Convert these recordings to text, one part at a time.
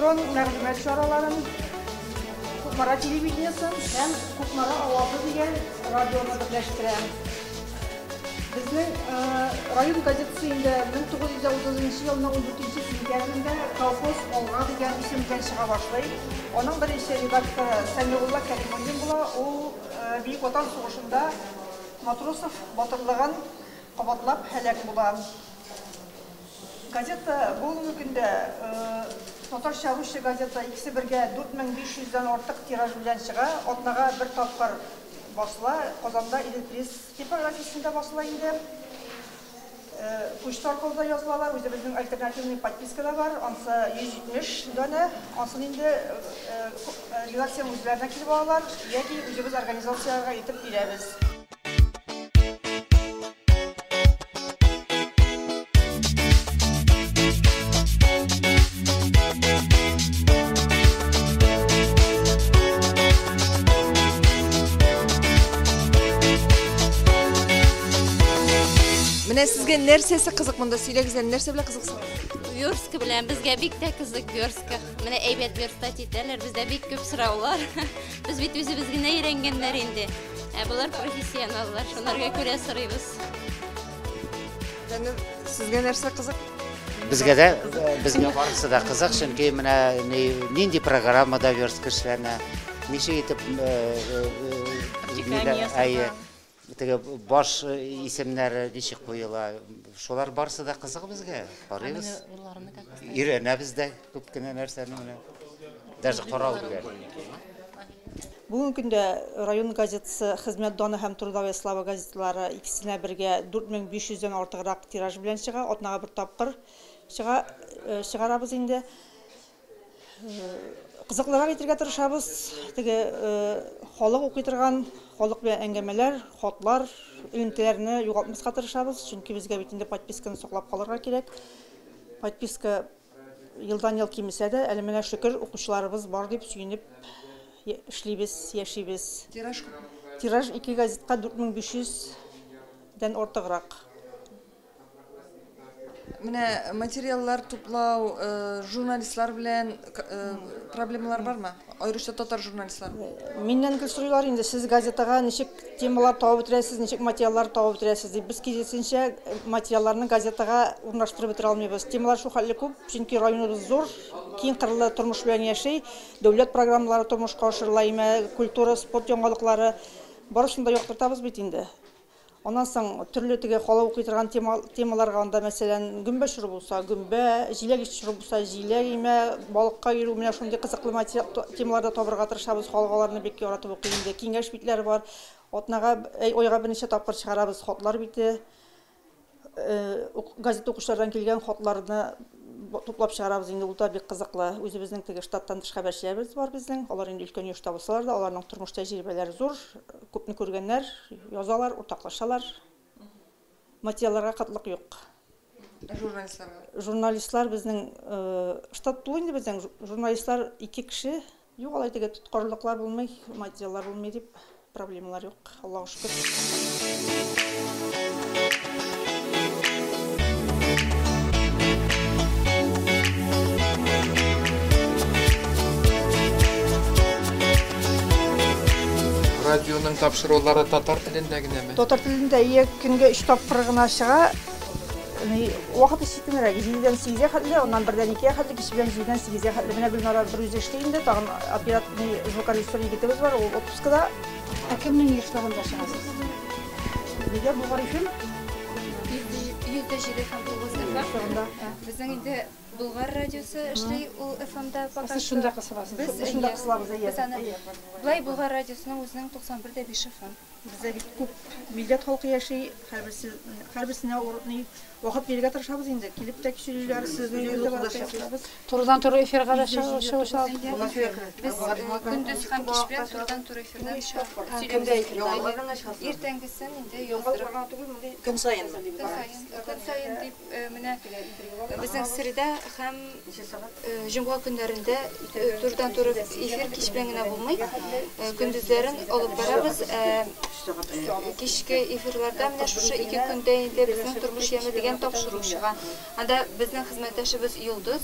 Электрон мәгълүмат чараларын, Кукмара телевидениесен һәм Кукмара авазы дигән радионы берләштерә. Безнең район газетасы инде 1930 елның 14 сентябрендә «Колхоз алга» дигән исем белән чыга башлый. Аның беренче редакторы Сәмигулла Кәримуллин була. Ул Бөек Ватан сугышында Матросов батырлыгын кабатлап һәлак була. Газета бүгенге көндә татарча, русча газета икесе бергә 4500 дән артык тираж белән чыга. Атнага бер тапкыр басыла. Казанда Идел-Пресс типографиясендә басыла инде. Почта аркылы да язылалар. Үзебезнең альтернативный подписка да бар. Ансы 170 данә. Ансын инде редакциянең үзләренә килеп алалар яки үзебез организацияләргә илтеп бирәбез. Менә сезгә нәрсәсе кызык монда? Сөйләгез әле, нәрсә белән кызыксың? Верстка белән безгә бик тә кызык верстка. Менә әйбәт верстать итәләр, бездә бик күп сораулар. Без бит үзебез генә өйрәнгәннәр инде. Ә болар профессионаллар, шунарга күрә сорыйбыз. Әнә сезгә нәрсә кызык? Безгә дә, безгә барысы да кызык, чөнки менә нинди программада верстка эшләнә, ничек итеп әйе, теге баш исемнәре ничек куела, шулар барысы да кызык безгә. Карыйбыз, өйрәнәбез дә күп кенә нәрсәне менә. Даже карау белән. Бүгенге көндә район газетасы «Хезмәт даны» һәм «Трудовая слава» газеталары икесенә бергә 4500 дән артыграк тираж белән чыга. Атнага бер тапкыр чыга, чыгарабыз инде. Кызыклырак итергә тырышабыз. Теге халык укый торган, халык белән әңгәмәләр, хатлар, элемтәләрне югалтмаска тырышабыз, чөнки безгә бит инде подписканы саклап калырга кирәк. Подписка елдан-ел кимесә дә, әле менә шөкер укучыларыбыз бар дип сөенеп эшлибез, яшибез. Тираж күпме? Тираж ике газетка 4500 дән артыграк. Менә материаллар туплау, журналистлар белән проблемалар бармы? Аеруча татар журналистлар. Миннән гел сорыйлар инде, сез газетага ничек темалар табып бетерәсез, ничек материаллар табып бетерәсез дип. Без киресенчә материалларны газетага урнаштырып бетерә алмыйбыз. Темалар шул хәтле күп, чөнки районыбыз зур, киң кырлы тормыш белән яши, дәүләт программалары тормышка ашырыла, имә культура, спорт яңалыклары, барысын да яктыртабыз бит инде. Аннан соң төрле теге халык укый торган темаларга анда, мәсәлән, гөмбә чоры булса, гөмбә, җиләк чоры булса, җиләк имә, балыкка йөрү, менә шундый кызыклы темаларда табырга тырышабыз, халык аларны бик яратып укый инде. Киңәш битләре бар. Атнага, айга берничә тапкыр чыгарабыз хатлар бите. Газета укучылардан килгән хатларны туплап чыгарабыз инде, ул да бик кызыклы. Үзебезнең теге штаттан тыш хәбәрчеләребез бар безнең. Алар инде өлкән яшьтә булсалар да, аларның тормыш тәҗрибәләре зур, күпне күргәннәр, язалар, уртаклашалар. Материалларга кытлык юк. Журналистлар. Журналистлар безнең штат тулы инде безнең. Журналистлар 2 кеше. Юк, алай теге тоткарлыклар булмый, материаллар булмый дип проблемалар юк, Аллага шөкер. Радионың тапшырулары татар телендә генәме? Татар телендә ия көнгә 3 тапкыр гына чыга. Вакыты читенрәк, 7-дән 8-гә хәтле, аннан 1-дән 2-гә хәтле, кич белән 7-дән 8-гә хәтле. Менә Гөлнара бер үзе эшли инде, тагын оператор, звукорежиссер егетебез бар, ул отпускада. Ә кемнең ешлыгында чыгасыз? Нигә Болгар FM? 107 һәм 9 FM. Безнең инде Болгар радиосы эшли, ул F M-да пока Сез шунда кысыласыз. Без шунда кысылабыз, әйе. Без аны Былай Болгар радиосының үзенең 91.5 F M. Бездә бик күп милләт халкы яши, һәрберсенә вакыт бирергә тырышабыз инде. Килеп тә сөйлиләр, сезнең юлда. Турыдан-туры эфирга да чыгып. Без көндез һәм кич белән турыдан-туры эфирдан чыгып. Иртәнгесен инде яздырып. Көн саен. Көн саен. Көн саен дип, менә безнең среда һәм җомга көннәрендә турыдан-туры эфир кич белән генә булмый. Көндезләрен алып барабыз. Кичке эфирларда менә шушы 2 көндә инде безнең тормыш яме дигән тапшыру чыга. Анда безнең хезмәттәшебез Йолдыз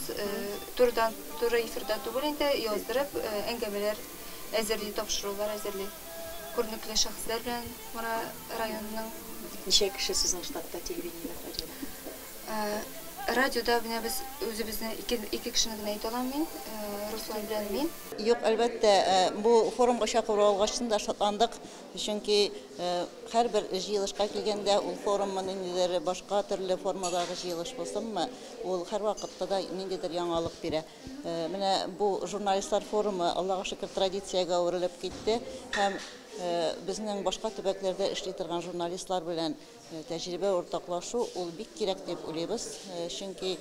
турыдан туры эфирда түгел инде яздырып әңгәмәләр әзерли, тапшырулар әзерли. Күренекле шәхесләр белән Кукмара районының. Ничә кеше сезнең штатта телевидениедә, радиода? Радиода менә без үзебезне ике кешене генә әйтә алам мин, Руслан белән мин. Юк, әлбәттә, бу форумга чакыру алгачтын да шатландык, чөнки һәрбер җыелышка килгәндә ул форуммы, ниндидер башка төрле формадагы җыелыш булсынмы, ул һәрвакытта да ниндидер яңалык бирә. Менә бу журналистлар форумы, Аллага шөкер, традициягә әверелеп китте һәм безнең башка төбәкләрдә эшли торган журналистлар белән тәҗрибә уртаклашу ул бик кирәк дип уйлыйбыз, чөнки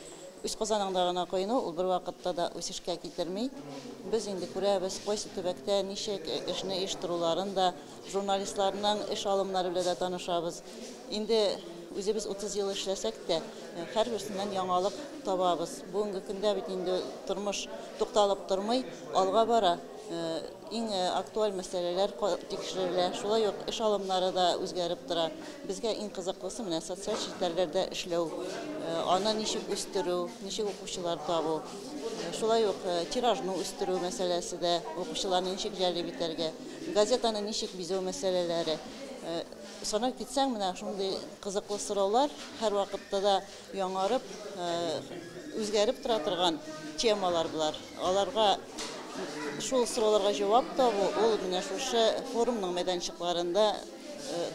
үз казаныңда гына коену ул бер вакытта да үсешкә китерми. Без инде күрәбез, кайсы төбәктә ничек эшне оештыруларын да, журналистларның эш алымнары белән дә танышабыз. Инде үзебез 30 ел эшләсәк тә, һәрберсеннән яңалык табабыз. Бүгенге көндә бит инде тормыш тукталып тормый, алга бара. Иң актуаль мәсьәләләр тикшерелә, шулай ук эш алымнары да үзгәреп тора. Безгә иң кызыклысы менә социаль челтәрләрдә эшләү, аны ничек үстерү, ничек укучылар табу, шулай ук тиражны үстерү мәсьәләсе дә, укучыларны ничек җәлеп итәргә, газетаны ничек бизәү мәсьәләләре. Санап китсәң, менә шундый кызыклы сораулар һәрвакытта да яңарып, үзгәреп тора торган темалар булар. Аларга шул сорауларга җавап табу, ул менә шушы форумның мәйданчыкларында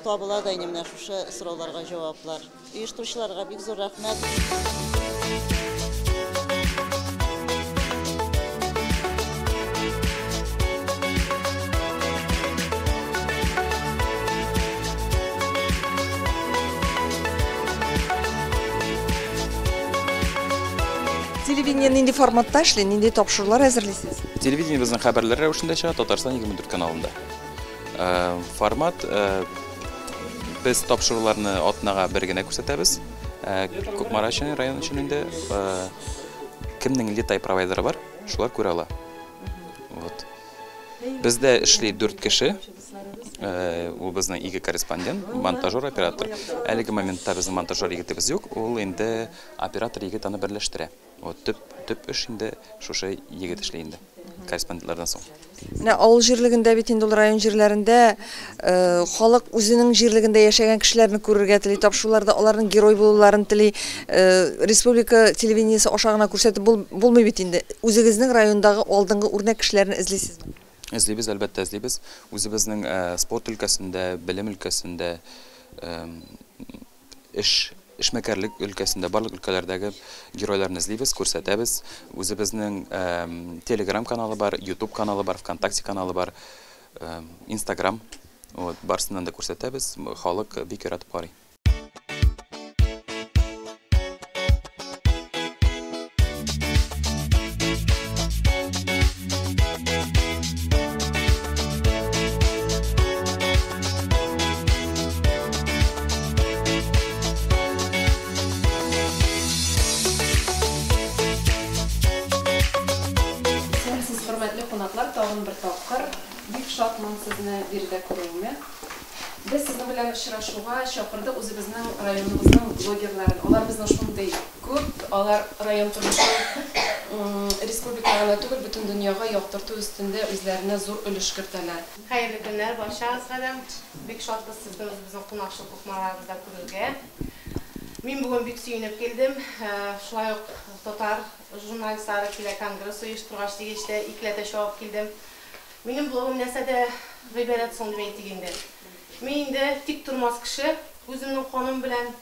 табыла да инде менә шушы сорауларга җаваплар. Оештыручыларга бик зур рәхмәт. Телевидение нинди форматта эшли, нинди тапшырулар әзерлисез? Телевидение безнең хәбәрләр рәвешендә чыга Татарстан 24 каналында. Формат, без тапшыруларны атнага бер генә күрсәтәбез. Кукмара өчен, район өчен инде, кемнең литай провайдеры бар, шулар күрә ала. Вот. Бездә эшли 4 кеше. Ул безнең 2 корреспондент, монтажер, оператор. Әлеге моментта безнең монтажер егетебез юк, ул инде оператор егет аны берләштерә. Вот төп эш инде шушы егет эшли инде, корреспондентлардан соң. Менә авыл җирлегендә бит инде ул район җирләрендә халык үзенең җирлегендә яшәгән кешеләрне күрергә тели, тапшыруларда аларның герой булуларын тели. Республика телевидениесе аша гына күрсәтеп булмый бит инде. Үзегезнең райондагы алдынгы үрнәк кешеләрне эзлисезме? Эзлибез, әлбәттә, эзлибез. Үзебезнең спорт өлкәсендә, белем өлкәсендә, эшмәкәрлек өлкәсендә, барлык өлкәләрдәге геройларны эзлибез, күрсәтәбез. Үзебезнең Telegram каналы бар, YouTube каналы бар, ВКонтакте каналы бар, Instagram. Вот, барысыннан да күрсәтәбез, халык бик яратып карый. Тагын бер тапкыр бик шатмын сезне биредә күрүемә. Без сезнең белән очрашуга чакырдык үзебезнең районыбызның блогерларын. Алар безнең шундый күп, алар район тормышын республикага гына түгел, бөтен дөньяга яктырту өстендә үзләренә зур өлеш кертәләр. Хәерле көннәр барчагызга да. Бик шатбыз сезне үзебезнең кунакчыл Кукмарабызда күрергә. Мин бүген бик сөенеп килдем. Шулай ук татар журналистлары килә конгресс оештыргач дигәч тә икеләтә чабып килдем. Минем блогым нәрсәдә гыйбарәт соң дип әйтик инде. Мин инде тик тормас кеше, үземнең каным белән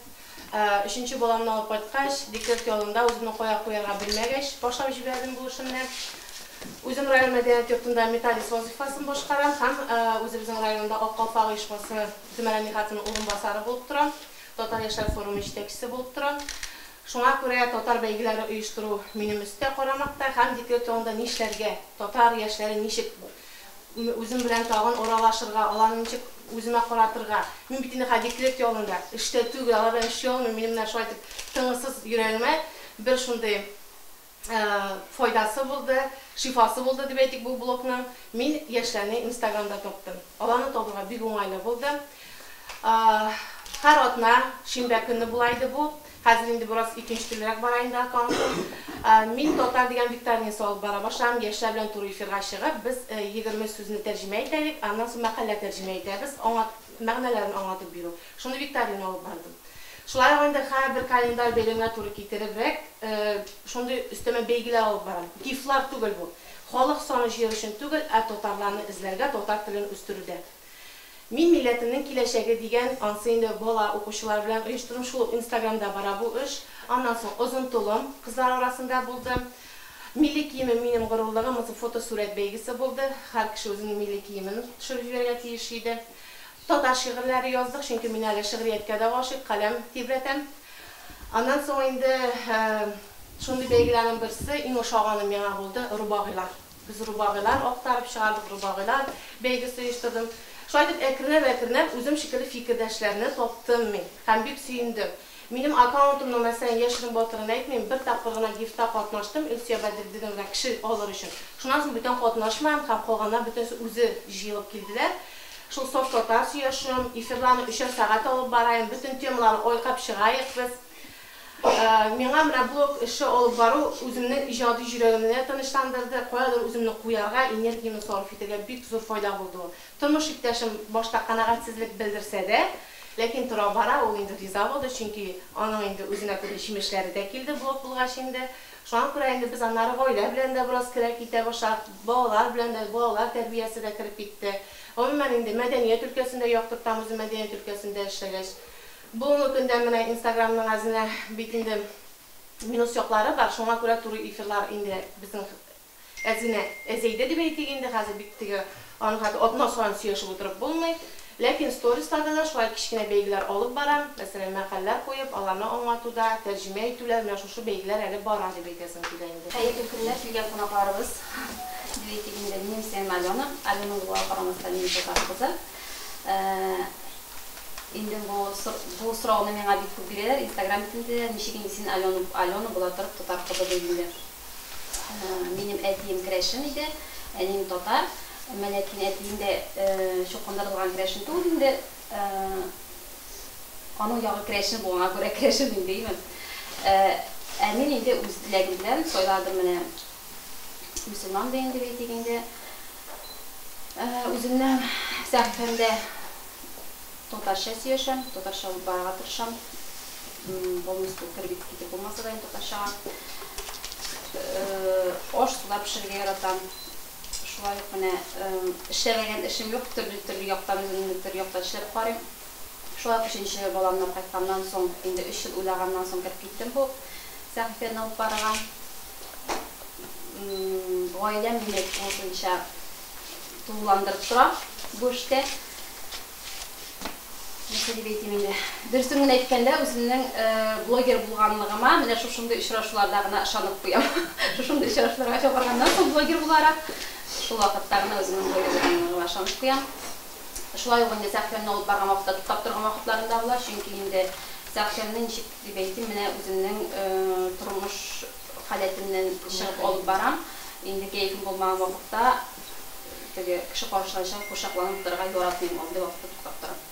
өченче баламны алып кайткач, декрет ялында үземне кая куярга белмәгәч, башлап җибәрдем бу эшемне. Үзем район мәдәният йортында металлист вазифасын башкарам һәм үзебезнең районда Ак калфак оешмасы Зөмәрә Михатовның урынбасары булып торам. Татар яшьләр форумы җитәкчесе булып торам. Шуңа күрә татар бәйгеләре оештыру минем өстә карамакта һәм декрет ялында нишләргә, татар яшьләре ничек үзем белән тагын аралашырга, аларны ничек үземә каратырга. Мин бит инде хәзер декрет ялында, эштә түгел, алар белән эшли алмыйм. Минем менә шулай итеп тынгысыз йөрәгемә бер шундый файдасы булды, шифасы булды дип әйтик бу блогның. Мин яшьләрне Инстаграмда таптым. Аларны табырга бик уңайлы булды. Һәр атна шимбә көнне була иде бу. Хәзер инде бераз икенче төрлерәк бара инде аккаунтым. Мин татар дигән викторинасы алып бара башладым. Яшьләр белән туры эфирга чыгып, без 20 сүзне тәрҗемә итәлек, аннан соң мәкалә тәрҗемә итәбез, аңа мәгънәләрен аңлатып бирү. Шундый викторина алып бардым. Шулай ук инде һәрбер календарь бәйрәмгә туры китеребрәк, шундый өстәмә бәйгеләр алып барам. Гифлар түгел бу. Халык саны җыер өчен түгел, ә татарларны эзләргә, татар телен үстерүдә. Мин милләтемнең киләчәге дигән, ансы инде бала укучылар белән оештырдым, шул ук Инстаграмда бара бу эш. Аннан соң озын толым кызлар арасында булды. Милли киемем минем горурлыгым, монысы фотосурәт бәйгесе булды. Һәр кеше үзенең милли киемен төшереп җибәрергә тиеш иде. Татар шигырьләре яздык, чөнки мин әле шигърияткә дә гашыйк, каләм тибрәтәм. Аннан соң инде шундый бәйгеләрнең берсе, иң ошаганы миңа булды, рубагыйлар. Без рубагыйлар актарып чыгардык, рубагыйлар бәйгесе оештырдым. Шулай итеп, әкренләп-әкренләп үзем шикелле фикердәшләрне таптым мин һәм бик сөендем. Минем аккаунтымның, мәсәлән, яшерен-батырын әйтмим, бер тапкыр гына гифта катнаштым, Илсөя Бәдретдиновна кеше алыр өчен. Шуннан соң бүтән катнашмадым һәм калганнар бөтенесе үзе җыелып килделәр. Шул саф татар сөйләшүем, эфирларны өчәр сәгать алып бараем, бөтен темаларны айкап чыгаек без. Миңа менә блог эше алып бару үземнең иҗади йөрәгемне дә тынычландырды, каядыр үземне куярга, энергиямне сарыф итәргә бик зур файда булды ул. Тормыш иптәшем башта канәгатьсезлек белдерсә дә, ләкин тора-бара ул инде риза булды, чөнки аның инде үзенә күрә җимешләре дә килде блог булгач инде. Шуңа күрә инде без аннары гаилә белән дә бераз керә китә башладык, балалар белән дә, балалар тәрбиясе дә кереп китте. Гомумән инде мәдәният өлкәсендә яктыртам үзем мәдәният өлкәсендә эшләгәч. Бүгенге көндә менә Инстаграмның әзенә бит инде минус яклары бар, шуңа күрә туры эфирлар инде безнең әзенә әзәйде дип әйтик инде, хәзер бик теге аның хәтта атна саен сөйләшеп утырып булмый. Ләкин сторисларда да шулай кечкенә бәйгеләр алып барам, мәсәлән, мәкальләр куеп, аларны аңлатуда, тәрҗемә итүләр, менә шушы бәйгеләр әле бара дип әйтәсем килә инде. Хәерле көннәр, килгән кунакларыбыз, дип әйтик инде. Минем исемем Алена. Алена булуга карамастан, мин татар кызы. Инде бу бу сорауны миңа бик күп бирәләр, Инстаграм битендә дә, ничек инде син Алена, Алена була торып татар кызы дип инде. Минем әтием керәшен иде, әнием татар. Әмма ләкин әтием дә чукындырылган керәшен түгел инде. Аның ягы керәшен булганга күрә керәшен инде, әйеме? Ә мин инде үз теләгем белән сайладым менә мөселман дин дип әйтик инде. Үземнең сәхифәмдә татарча сөйләшәм, татарча алып барырга тырышам. Полностью кереп китеп булмаса да инде татарчага. Аш-су да пешерергә яратам. Шулай ук менә эшләмәгән эшем юк, төрле-төрле яктан үземне төрле яктан эшләп карыйм. Шулай ук өченче баламны кайтканнан соң, инде өч ел уйлаганнан соң кереп киттем бу сәхифәне алып барырга. Гаиләм мине тулысынча тулыландырып тора бу эштә. Нәрсә дип әйтим инде? Дөресен генә әйткәндә, үземнең блогер булганлыгыма менә шушындый очрашуларда гына ышанып куям. Шушындый очрашуларга чакырганнан соң блогер буларак, шул вакытта гына үземнең блогер булганлыгыма ышанып куям. Шулай ук инде сәхифәмне алып барган вакытта туктап торган вакытларым да була, чөнки инде сәхифәмне ничек дип әйтим, менә үземнең тормыш халәтемнән чыгып алып барам. Инде кәефем булмаган вакытта теге кеше каршына чыгып курчакланып утырырга яратмыйм, андый вакытта туктап торам.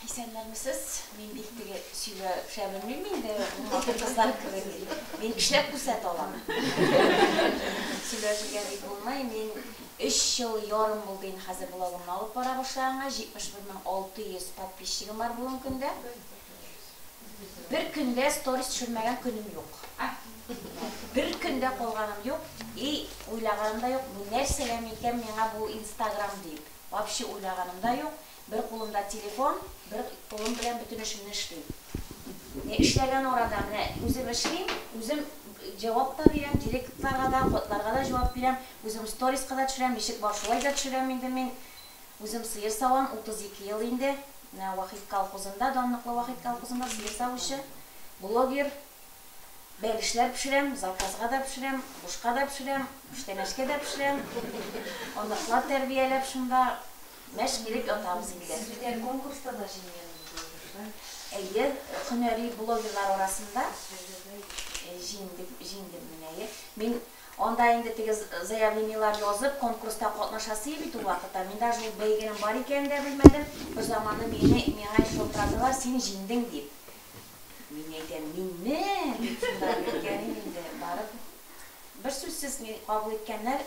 Исәннәрмесез? Мин бик теге сөйләшә белмим инде, матур кызлар кебек. Мин эшләп күрсәтә алам. Сөйләшергә бик булмый. Мин өч ел ярым булды инде хәзер блогымны алып бара башлаганга. 71 600 подписчигым бар бүгенге көндә. Бер көндә сторис төшермәгән көнем юк. Бер көндә калганым юк. И уйлаганым да юк. Бу нәрсәгә микән миңа бу Инстаграм дип. Вообще уйлаганым да юк. Бер кулымда телефон, бер кулым белән бөтен эшемне эшлим. Менә эшләгән арада менә үзем эшлим, үзем җавап та бирәм, директларга да, хатларга да җавап бирәм, үзем сториска да төшерәм, ничек бар шулай да төшерәм инде мин. Үзем сыер савам, 32 ел инде. Менә Вахит колхозында, данлыклы Вахит колхозында сыер савучы, блогер. Бәлешләр пешерәм, заказга да пешерәм, бушка да пешерәм, күчтәнәчкә дә пешерәм. Оныклар тәрбияләп шунда мәш килеп ятабыз инде. Сез бит әле конкурста да җиңгән блогер, шулай? Әйе, һөнәри блогерлар арасында. Җиңдек, җиңдем менә. Е. Мин анда инде теге заявлениелар язып, конкурста катнашасы бит ул вакытта. Мин даже ул бәйгенең бар икәнен дә белмәдем. Бер заманны мине миңа шылтыраталар, син җиңдең дип. Мин әйтәм, минме? Дип шунда әйткәнем инде барып. Бер сүзсез ни кабул иткәннәр,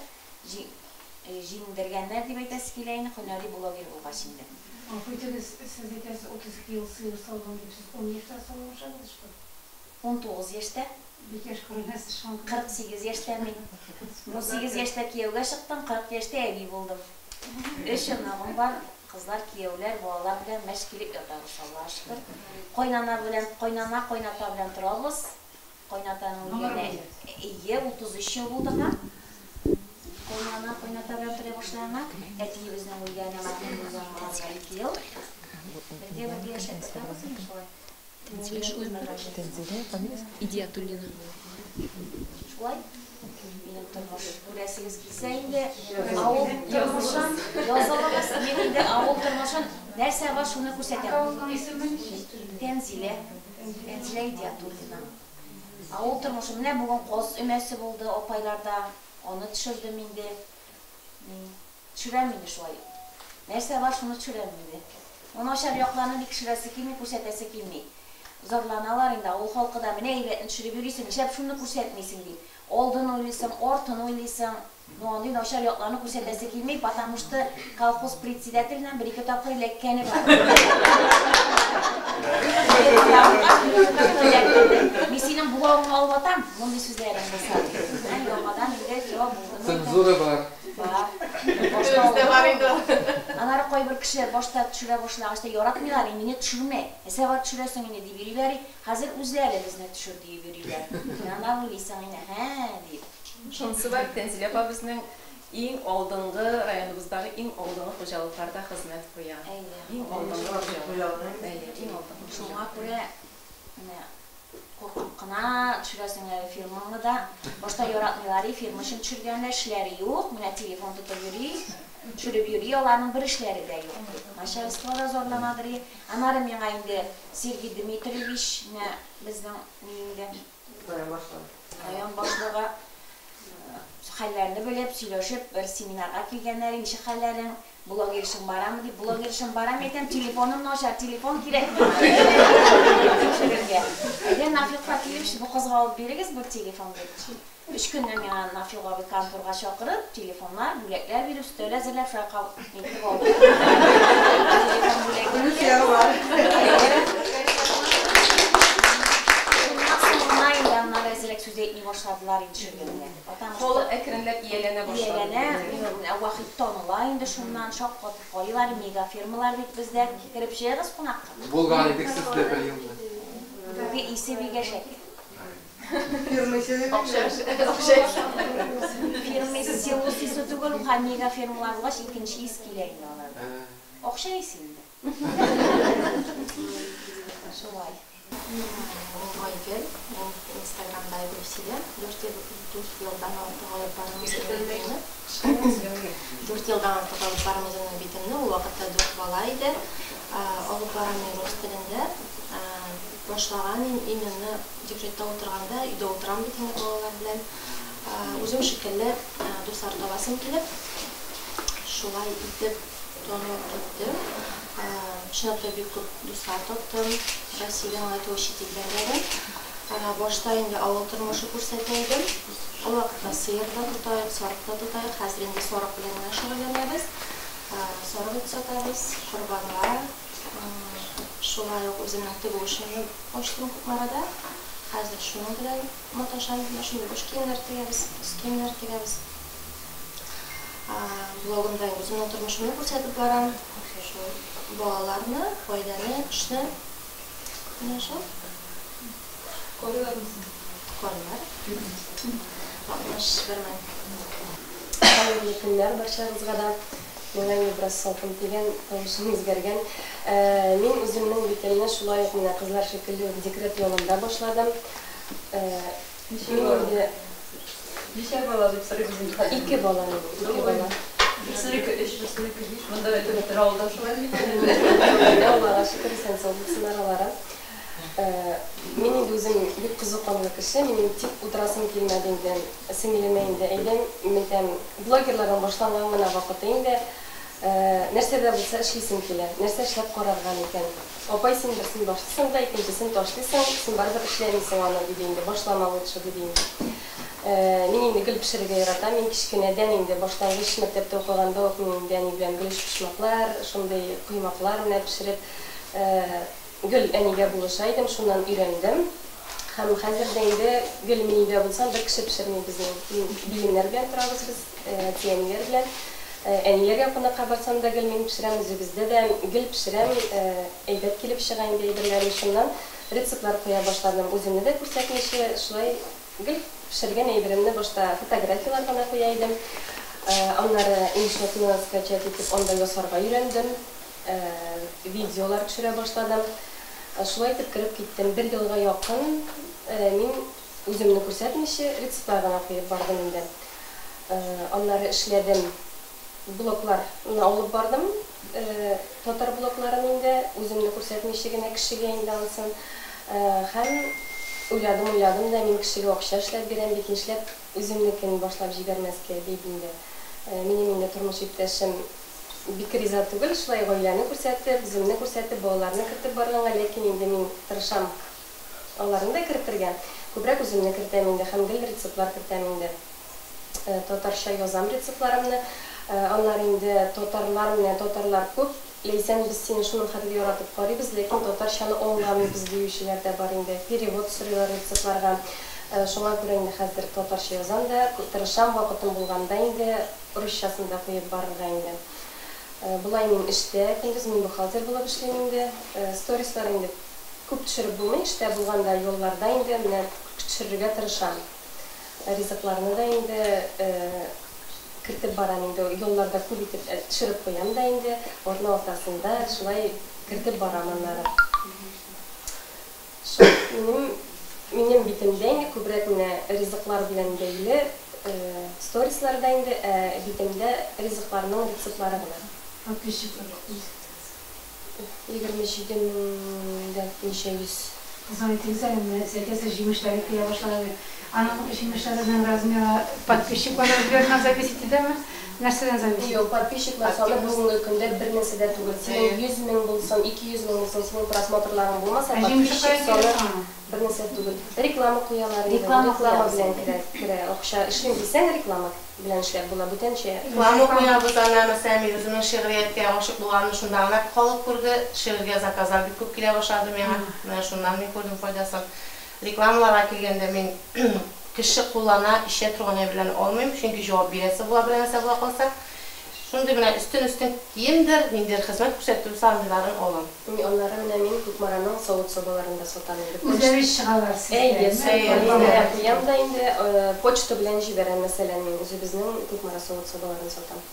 җиңдергәннәр дип әйтәсе килә инде, һөнәри блогер булгач инде. Гафу итегез, сез әйтәсез 32 ел сыер саудым дип, сез 10 яшьтә сава башладыгыз, что ли? 19 яшьтә. Бик яшь күренәсез шуңа күрә. 48 яшьтә мин. 18 яшьтә кияүгә чыктым, 40 яшьтә әби булдым. Өч оныгым бар, кызлар, кияүләр, балалар белән мәш килеп ятабыз, Аллага шөкер. Кайнана белән, кайнана, кайната белән торабыз. Кайнатаның үлгәненә, әйе, 33 ел булды га. Кайнана, кайната белән тора башлаганга. Әтиебезнең үлгәненә мәрхүм булганга 2 ел. Бергә бергә яшәп ятабыз инде шулай. Тәнзилә шулай Идиятуллина. Шулай. Минем тормыш күрәсегез килсә инде, авыл тормышын язылыгыз. Мин инде авыл тормышын нәрсә бар шуны күрсәтәм. Аккаунтның исеме ничек? Тәнзилә. Тәнзилә Идиятуллина. Авыл тормышы. Менә бүген каз өмәсе булды апайларда. Аны төшердем инде. Мин төшерәм инде шулай. Нәрсә бар, шуны төшерәм инде. Бу начар якларны бик төшерәсе килми, күрсәтәсе килми. Зарланалар инде, авыл халкы да, менә әйбәтне төшереп йөрисең, нишләп шуны күрсәтмисең, ди. Алдын уйлыйсың, артын уйлыйсың. Ну, андый начар якларны күрсәтәсе килми, потому что колхоз председателеннән бер-ике тапкыр эләккәне бар. Мин синең бугавыңны алып атам, мондый сүзләрең булса, ди. Менә яңадан инде җавап булдымы икән? Цензура бар. Бар. Башта Бездә бар инде ул. Аннары кайбер кешеләр башта төшерә башлагач та яратмыйлар, и мине төшермә, нәрсә бар төшерәсең инде дип йөриләр, и хәзер үзләре безне төшер диеп йөриләр. Аннары уйлыйсың инде, һә дип. Шунысы бар, Тәнзилә апа безнең иң алдынгы, районыбыздагы иң алдынгы хуҗалыкларда хезмәт куя. Әйе. Иң алдынгы хуҗалык. Әйе, иң алдынгы хуҗалык. Шуңа күрә менә куркып кына төшерәсең әле фирмаңны да. Башта яратмыйлар и фирма өчен төшергәндә эшләре юк, менә телефон тотып йөри, төшереп йөри, аларның бер эшләре дә юк дип. Начальство да зарланадыр и. Аннары миңа инде Сергей Дмитриевич, менә безнең ни инде, Район башлыгы. Район башлыгы хәлләрне белеп, сөйләшеп, бер семинарга килгәннәр, ничек хәлләрең, блогер эшең барамы дип, блогер эшем бара, мин әйтәм, телефоным начар, телефон кирәк миңа. Тикшерергә. Әйдә, Нафик Факиевич, бу кызга алып бирегез бер телефон дип. Өч көннән миңа Нафик абый конторга чакырып, телефоннар, бүләкләр биреп, өстәл әзерләп, шулай нитеп алды. Телефон бүләк итте. Шуннан соң гына инде аннары әзрәк сүз әйтми башладылар инде төшергәндә. Потому что Халык әкренләп ияләнә башлады. Ияләнә, менә Вахит таныла инде шуннан, шаккатып карыйлар, мегафирмалар бит бездә. Кереп чыгыгыз кунакка. Булган идек сездә бер елны. Бүге исе бик әшәк. Фирма исе дип Акча, акча исе. Фирма исе, селос исе түгел, ул һәм мегафирмалар булгач, икенче ис килә инде алардан. Акча исе инде. Шулай. Ул Айгөл, мин Инстаграмда Айгөл сөйләм. Дүрт ел, дүрт елдан артык алып барам үземнең битемне. Дүрт елдан артык алып барам үземнең битемне. Ул вакытта дүрт бала иде. Алып барам мин рус телендә. Башлаган именно декретта утырганда, өйдә утырам бит инде балалар белән. Үзем шикелле дуслар табасым килеп, шулай итеп танылып киттем. Чынлап та бик күп дуслар таптым. Россиядән генә түгел, чит илдән дә. Башта инде авыл тормышы күрсәтә идем. Ул вакытта сыер да тотаек, сарык та тотаек. Хәзер инде сарык белән генә шөгыльләнәбез. Сарык ите сатабыз, корбанга. Шулай ук үземнең тегү эшемне ачтым Кукмарада. Хәзер шуның белән маташам. Менә шундый баш киемнәр тегәбез, өс киемнәр тегәбез. Блогымда үземнең тормышымны күрсәтеп барам. Шул балаларны, гаиләне, эшне. Менә шул. Карыйлармы сезне? Карыйлар. 61 мең. Хәерле көннәр барчагызга да. Миңа инде бераз салкын тигән, тавышым үзгәргән. Мин үземнең битемне шулай ук менә кызлар шикелле үк декрет ялында башладым. Ничә бала? Ничә бала дип сорыйбыз инде хәзер. Ике бала минем, ике бала. Берсенеке өч, берсенеке биш. Монда әйтеп бетерә, авылда шулай бит әле. Аллага шөкер, исән-сау булсыннар алары. Мин инде үзем бик кызу канлы кеше, минем тик утырасым килмәде инде. Сеңелемә инде әйдәм, мин әйтәм, блогерларның башланган гына вакыты инде. Нәрсә дә булса эшлисем килә, нәрсә эшләп карарга микән? Апай, син берсен башлыйсың да, икенчесен ташлыйсың, син барыбер эшләмисең аны, диде инде, башлама лучше, диде инде. Мин инде гел пешерергә яратам, мин кечкенәдән инде, башлангыч мәктәптә укыганда ук мин инде әни белән гел өчпочмаклар, шундый коймаклар менә пешереп, Гел әнигә булыша идем, шуннан өйрәндем. Һәм хәзер дә инде гел мин өйдә булсам, бер кеше пешерми безнең. Биемнәр белән торабыз без, әти-әниләр белән. Әниләргә кунакка барсам да гел мин пешерәм, үзебездә дә гел пешерәм. Әйбәт килеп чыга инде әйберләрем. Шуннан рецептлар куя башладым. Үземне дә күрсәтмичә, шулай гел пешергән әйберемне башта фотографияләр гына куя идем. Аннары InShot-ны скачать итеп, анда ясарга өйрәндем. Видеолар төшерә башладым. Шулай итеп кереп киттем. Бер елга якын мин үземне күрсәтмичә, рецептлар гына куеп бардым инде. Аннары эшләдем, блогларны алып бардым, татар блогларын инде, үземне күрсәтмичә генә кешегә инде анысын. Һәм уйладым-уйладым да, мин кешегә акча эшләп бирәм бит, нишләп үземнекен башлап җибәрмәскә, дип инде. Минем инде тормыш иптәшем Бик риза түгел, шулай гаиләне күрсәтеп, үземне күрсәтеп, балаларны кертеп барганга, ләкин инде мин тырышам аларны да кертергә. Күбрәк үземне кертәм инде һәм гел рецептлар кертәм инде. Татарча язам рецептларымны. Аннары инде татарлар менә татарлар күп. Ләйсән, без сине шуның хәтле яратып карыйбыз, ләкин татарчаны аңламыйбыз диючеләр дә бар инде. Перевод сорыйлар рецептларга. Шуңа күрә инде хәзер татарча язам да, тырышам вакытым булганда инде. Русчасын да куеп барырга инде. Болай мин эштә, көндез мин бухгалтер булып эшлим инде. Сторислар инде күп төшереп булмый, эштә булганда юлларда инде менә төшерергә тырышам. Ризыкларны да инде кертеп барам инде, юлларда күп итеп төшереп куям да инде, атна уртасында шулай кертеп барам аннары. Шул минем минем битемдә инде күбрәк менә ризыклар белән бәйле сторислар да инде, ә битемдә ризыкларның рецептлары гына. Подписчиклар күпме? 27 мең дә ничә йөз. Кызым, әйтегез әле, менә сез әйтәсез, җимешләре килә башлады дип. Аның җимешләренең размеры подписчиклар размерыннан зависит итәме? Нәрсәдән зависит? Юк, подписчиклар саны бүгенге көндә бер нәрсә дә түгел. Синең 100 мең булсын, 200 мең булсын, синең просмотрларың булмаса, подписчик саны бер нәрсә түгел. Реклама куялар инде, Реклама реклама куябыз белән инде. керә, керә. Акча эшлим дисәң, реклама белән эшләп була, бүтәнчә. Реклама куябыз ана, мәсәлән, мин үземнең шигърияткә гашыйк булганымны шунда гына халык күрде. Шигырьгә заказлар бик күп килә башлады миңа. Менә шуннан мин күрдем файдасын. Рекламаларга килгәндә, мин кеше куллана, эчә торган әйберләрне алмыйм, чөнки җавап бирәсе була берәр нәрсә була калса. Шундый менә өстен-өстен киемдер, ниндидер хезмәт күрсәтү андыйларын алам. Мин аннары менә мин Кукмараның савыт-сабаларын да сатам инде. Үзләре чыгалар сезгә, Әйе, әйеме? менә куям да инде, почта белән җибәрәм, мәсәлән, мин үзебезнең Кукмара савыт-сабаларын сатам.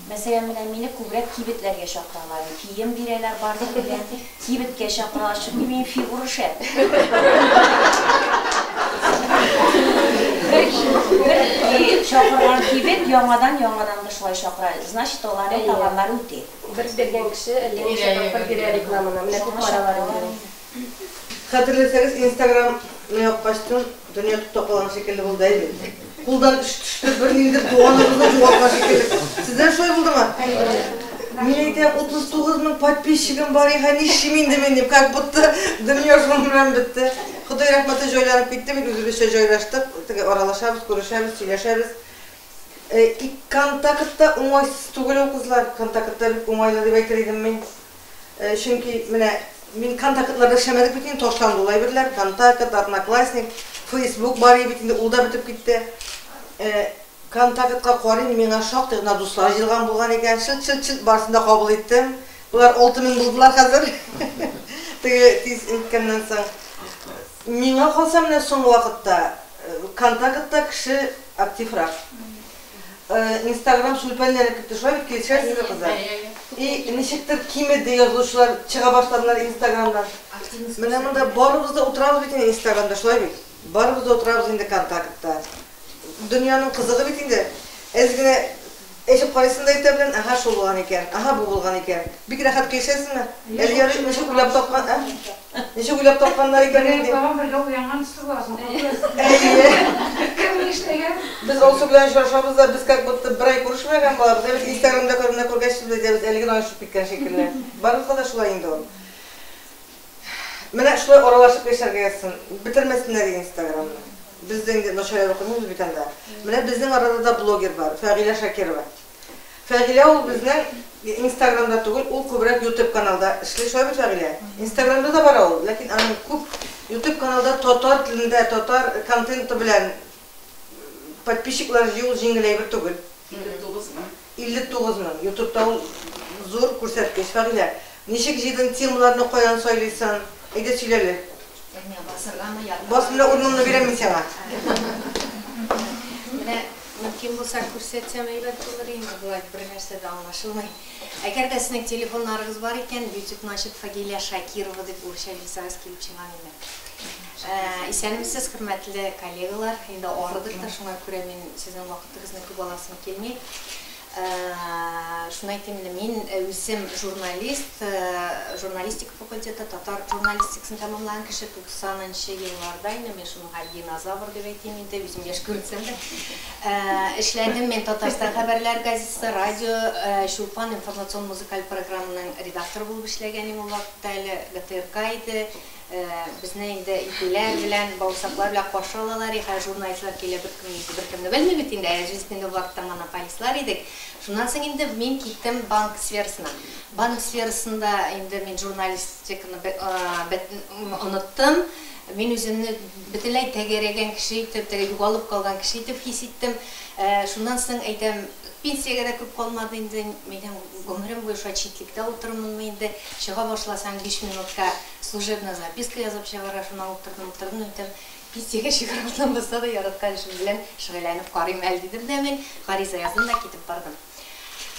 Мәсәлән, менә мине күбрәк кибетләргә чакыралар. Кием бирәләр барлык белән, кибеткә чакыралар, чөнки минем фигура шәп. Бер, бер чакырган кибет яңадан-яңадан да шулай чакыра. Значит, аларның товарлары үтә. Бер биргән кеше әллә ничә тапкыр бирә рекламаны. Менә күп аралар инде. Хәтерләсәгез, Инстаграмны япкачтын, дөнья туктап калган шикелле булды, әйе бит? Кулдан эш төште, берниндидер туганыбызны югалткан шикелле. Сездә шулай булдымы? Мин әйтәм, 39 мең подписчигым бар, иха, нишлим инде мин дип, как будто дөнья шуның белән бетте. Ходай рәхмәте җайланып китте бит, үзебезчә җайлаштык, теге аралашабыз, күрешәбез, сөйләшәбез. И Контактта уңайсыз түгел ул, кызлар, Контактта бик уңайлы дип әйтер идем мин. Чөнки менә мин контактларда эшләмәдек бит инде, ташланды ул әйберләр, Контакт, Одноклассник, Фейсбук бар иде бит инде, ул да бетеп китте. Контактка карыйм, миңа шактый гына дуслар җыелган булган икән, чылт-чылт-чылт барысын да кабул иттем. Болар 6000 булдылар хәзер. Теге тиз үткәннән соң. Миңа калса, менә соңгы вакытта Контактта кеше активрак. Инстаграм сүлпәнләнеп китте, шулай бит, килешәсезме, кызлар? И ничектер кимеде язучылар, чыга башладылар Инстаграмнан. Менә монда барыбыз да утырабыз бит инде Инстаграмда, шулай бит? Барыбыз да утырабыз инде Контактта. Дөньяның кызыгы бит инде. Әз генә Әчеп карыйсың да иртә белән, әһә, шул булган икән, әһә, бу булган икән. Бик рәхәт килешәсеңме? Әле ярый, ничек уйлап тапкан, ә? Ничек уйлап тапканнар икән Бергә инде. йоклаган, бергә уянган төсле буласың. Әйе. Кем нишләгән? Без Алсу белән очрашабыз да, без как будто бер ай күрешмәгән булабыз. Ә бит Инстаграмда күренә күргәч, без әйтәбез, әле генә очып киткән шикелле. Барыбызга да шулай инде ул. Менә шулай аралашып яшәргә язсын. Бетермәсеннәр иде Инстаграмны. Без дә инде начар укымыйбыз бит анда. Менә безнең арада да блогер бар, Фәгыйлә Шакирова. Фәгыйлә ул безнең Инстаграмда түгел, ул күбрәк YouTube каналда эшли, шулай бит, Фәгыйлә? Инстаграмда да бар ул, ләкин аның күп YouTube каналда татар телендә, татар контенты белән подписчиклар җыю җиңел әйбер түгел. 59 мең. 59 мең. Ютубта ул зур күрсәткеч. Фәгыйлә, ничек җыйдың темаларны, каян сайлыйсың? Әйдә сөйлә әле. Менә басыргамы, ятыргамы? Бас, менә урыныңны бирәм мин сиңа. Менә мөмкин булса күрсәтсәм әйбәт булыр инде, болай бер нәрсә дә аңлашылмый. Әгәр дә сезнең телефоннарыгыз бар икән, YouTube-ны ачып Фагилә Шакирова дип урысча язсагыз килеп чыга инде. Исәнмесез, хөрмәтле коллегалар. Инде арыдык та, шуңа күрә мин сезнең вакытыгызны күп аласым килми. Шуны әйтим инде, мин үзем журналист, журналистика факультеты, татар журналистикасын тәмамлаган кеше, 90 нчы елларда инде, мин шуның хәл динозавр дип әйтим инде, үзем яшь күренсәм дә. Эшләдем мин Татарстан хәбәрләр газетасы, радио, Чулпан информацион музыкаль программаның редакторы булып эшләгән идем ул вакытта әле, ГТРК иде. Безне инде ипиләр белән, бавырсаклар белән каршы алалар. И, хәзер журналистлар килә, беркем беркемне белми бит инде. Ә без инде ул вакытта монополистлар идек. Шуннан соң инде мин киттем банк сферасына. Банк сферасында инде мин журналистиканы оныттым. Мин үземне бөтенләй тәгәрәгән кеше итеп, теге югалып калган кеше итеп хис иттем. Шуннан соң әйтәм, пенсиягә дә күп калмады инде. Әйтәм, гомерем буе шулай читлектә утырырмынмы инде. Чыга башласаң, 5 минутка служебная записка язып чыгара, шуна утырдым, утырдым, әйтәм, пенсиягә чыгар алдыннан булса да яраткан эшем белән шөгыльләнеп карыйм әле, дидем дә мин, гариза яздым да китеп бардым.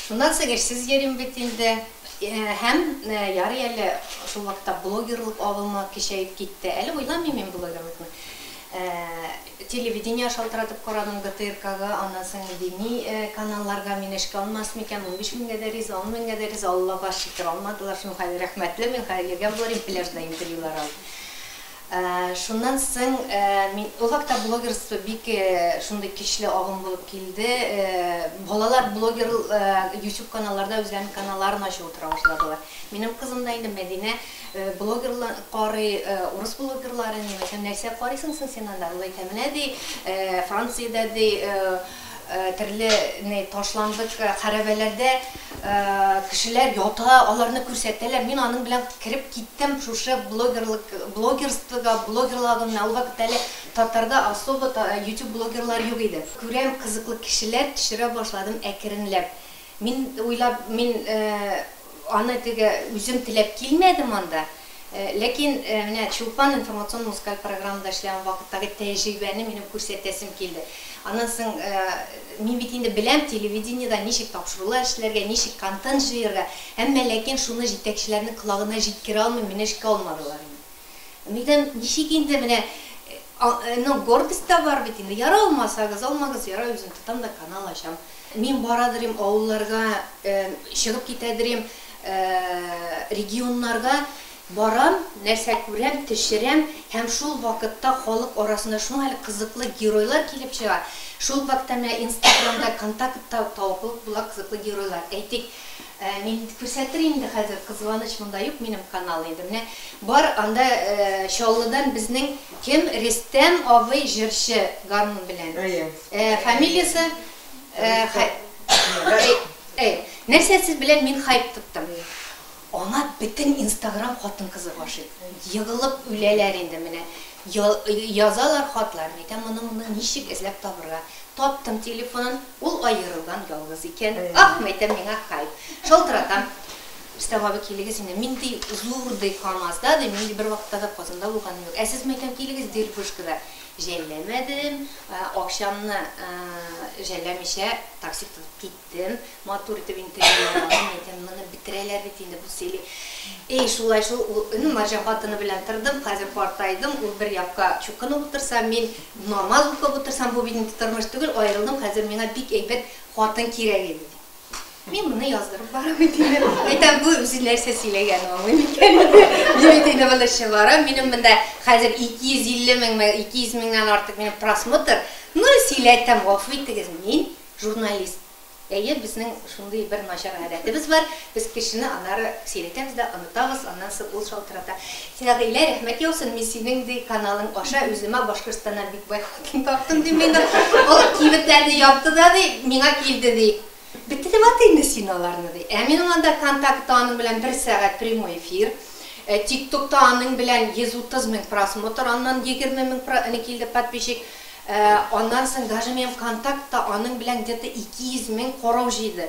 Шуннан соң эшсез йөрим бит инде. Һәм ярый әле шул вакытта блогерлык агымы көчәеп китте. Әле уйламыйм мин блогерлыкны. Телевидение шалтыратып карадым ГТРКга, аннан соң дини каналларга мине эшкә алмас микән, 15 меңгә дә риза, 10 меңгә дә риза, Аллага шөкер, алмадылар, шуның хәзер рәхмәтле, мин хәзер йөргән булыр идем пляжда интервьюлар алып. Шуннан соң мин ул вакытта блогерство бик шундый көчле агым булып килде. Балалар блогер YouTube каналларда үзләренең каналларын ачып утыра башладылар. Минем кызым да инде Мәдинә блогерлар карый, урыс блогерларын, мин әйтәм, нәрсә карыйсың соң син анда? Ул әйтә, менә ди, Франциядә ди, төрле ни ташландык хәрабәләрдә кешеләр ята, аларны күрсәтәләр. Мин аның белән кереп киттем шушы блогерлык, блогерствога, блогерлык агымына. Ул вакытта әле татарда особо YouTube блогерлар юк иде. Күрәм, кызыклы кешеләр төшерә башладым әкренләп. Мин уйлап, мин аны теге үзем теләп килмәдем анда. Ләкин менә Чулпан информацион музыкаль программада эшләгән вакыттагы тәҗрибәне минем күрсәтәсем килде. Аннан соң мин бит инде беләм телевидениедә ничек тапшырулар эшләргә, ничек контент җыярга, әмма ләкин шуны җитәкчеләрнең колагына җиткерә алмыйм, мине эшкә алмадылар инде. Мәйтәм, ничек инде менә, ну, гордость та бар бит инде. Ярый алмасагыз, алмагыз, ярый үзем тотам да канал ачам. Мин барадырым авылларга, чыгып китәдерим регионнарга, барам, нәрсә күрәм, төшерәм һәм шул вакытта халык арасында шуңа әле кызыклы геройлар килеп чыга. Шул вакытта менә Инстаграмда, Контактта табылып була кызыклы геройлар. Әйтик, Мин күрсәтер инде хәзер, кызганыч, монда юк минем канал инде. Менә бар анда Чаллыдан безнең кем Рестәм абый җырчы гармун белән. Әйе. Фамилиясе Әй, нәрсәсе белән мин хайп тоттым. Аңа бөтен Инстаграм хатын-кызы гашыйк. Егылып үләләр инде менә. Язалар хатлар, мәйтәм, моны моны ничек эзләп табырга. Таптым телефонын, ул аерылган ялгыз икән. Ах, мәйтәм, миңа хайп. Шалтыратам. Рөстәм абый, килегез инде. Мин ди, зур ди КАМАЗда ди, мин ди бервакытта да Казанда булганым юк. Ә сез, мәйтәм, килегез Дербышкада. Жәлләмәдем, акчамны жәлләмичә такси тотып киттем. Киттем. Матур итеп интервью алдым. Әйтәм, моны бетерәләр бит инде, бу сөйли. Эй, шулай шул, ул, ну, марҗа хатыны белән тордым, хәзер картайдым, ул бер якка чукынып утырса, мин намаз укып утырсам, бу бит инде тормыш түгел, аерылдым, хәзер миңа бик әйбәт хатын кирәк иде, ди. Мин моны яздырып барам бит инде. Әйтәм, бу үзе нәрсә сөйләгән аңлый микән инде. Мин бит инде монда чыгарам, минем монда хәзер 250 меңме, 200 меңнән артык минем просмотр. Ну, сөйләтәм, гафу итегез, мин журналист. Әйе, безнең шундый бер начар гадәтебез бар, без кешене аннары сөйләтәбез дә онытабыз, аннан соң ул шалтырата. Фәгыйлә, рәхмәт яусын, мин синең, ди, каналың аша үземә Башкортстаннан бик бай хатын таптым, дим мин. Ул кибетләрне япты да, ди, миңа килде, ди. Бетте дип ат инде син аларны, ди. Ә минем анда Контактта аның белән бер сәгать прямой эфир. Тиктокта аның белән 130 мең просмотр, аннан 20 мең килде подписчик. Аннан соң даже минем Контактта аның белән где-то 200 мең карау җыйды.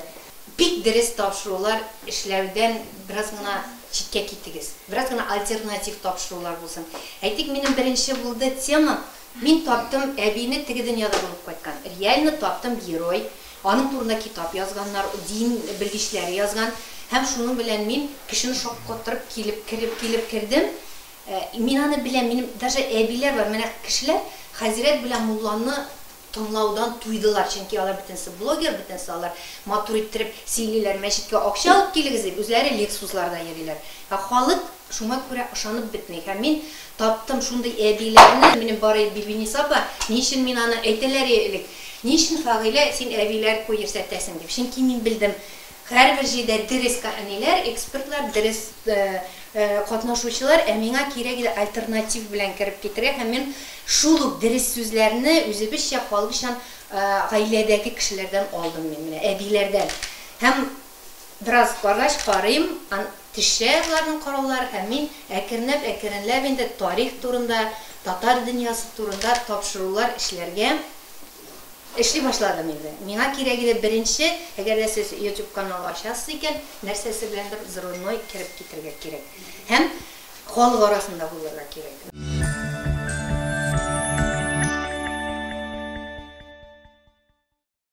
Бик дөрес тапшырулар эшләүдән бераз гына читкә китегез. Бераз гына альтернатив тапшырулар булсын. Әйтик, минем беренче булды тема, мин таптым әбине теге дөньяда булып кайткан. Реально таптым герой. Аның турында китап язганнар, дин белгечләре язган. Һәм шуның белән мин кешене шаккатырып килеп кереп килеп кердем. Мин аны беләм, минем даже әбиләр бар, менә кешеләр хәзрәт белән мулланы тыңлаудан туйдылар, чөнки алар бөтенесе блогер, бөтенесе алар матур иттереп сөйлиләр, мәчеткә акча алып килегез дип, үзләре Лексусларда йөриләр. Ә халык шуңа күрә ышанып бетми. Һәм мин таптым шундый әбиләрне, минем бар Бибиниса апа, ни өчен мин аны әйтәләр элек, ни өчен Фагыйлә син әбиләр күрсәтәсең дип, чөнки мин белдем, һәрбер җирдә дөрес әниләр, экспертлар, дөрес катнашучылар, ә миңа кирәк иде альтернатив белән кереп китергә һәм мин шул ук дөрес сүзләрне үзебезчә, халыкчан гаиләдәге кешеләрдән алдым мин, менә әбиләрдән. Һәм бераз баргач карыйм, төшә боларның караулары һәм мин әкренләп, әкренләп инде тарих турында, татар дөньясы турында тапшырулар эшләргә эшли башладым инде. Миңа кирәк иде беренче, әгәр дә сез YouTube канал ачасыз икән, нәрсәсе беләндер взрывной кереп китергә кирәк. Һәм халык арасында булырга кирәк.